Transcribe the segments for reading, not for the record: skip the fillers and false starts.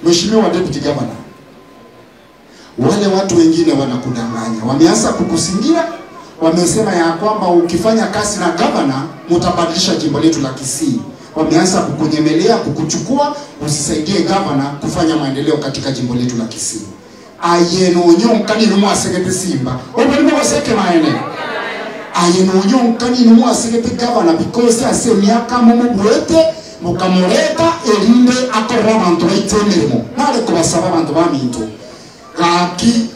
Mheshimiwa Deputy Governor, wale watu wengine wanakudanganya, wameanza kukusingira, wamesema ya kwamba ukifanya kazi na governor mtabadilisha jimbo letu la Kisii. Wameanza kukunyemelea, kukuchukua, usisaidie governor kufanya maendeleo katika jimbo letu la Kisii. Ayeno nyonkani numwa segete Simba. Obo seke maene. Ayeno nyonkani numwa segete governor because ase miaka mumu buete mukamureta erinde akorra bantu baite emirimo. Nare kubasaba bantu baminto. Gaki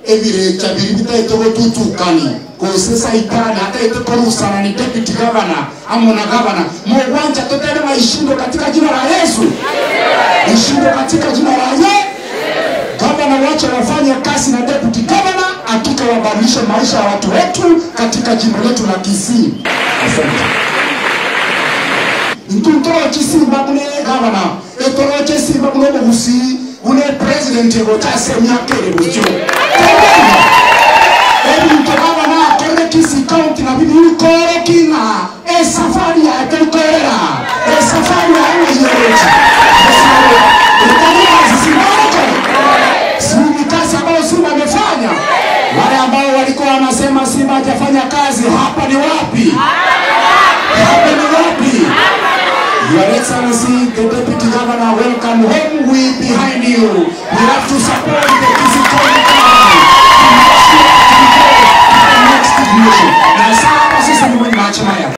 ebirecha biri bitaite gotutukani. Kose saitani ataite korusana ni deputy governor amona governor. Mwanja totele maishindo katika jina la Yesu. Ishindo katika jina la Yesu. Governor wacha wafanye kazi na deputy governor, hakika wabadilishe maisha ya watu wetu katika jimbo letu la Kisii. Asante. Ntuntoro chisimba kune governor, etoro chisimba kune Bugusi, kune president gotase myakere bucho. Ebintu governor akore Kisii County na bibi kore kina, e safari ya ekorera, e safari ya eyerechi. Wale ambao walikuwa wanasema Simba hajafanya kazi, hapa ni wapi? Hapa ni wapi? Your Excellency, the Deputy Governor, welcome home. We behind you. We have to support the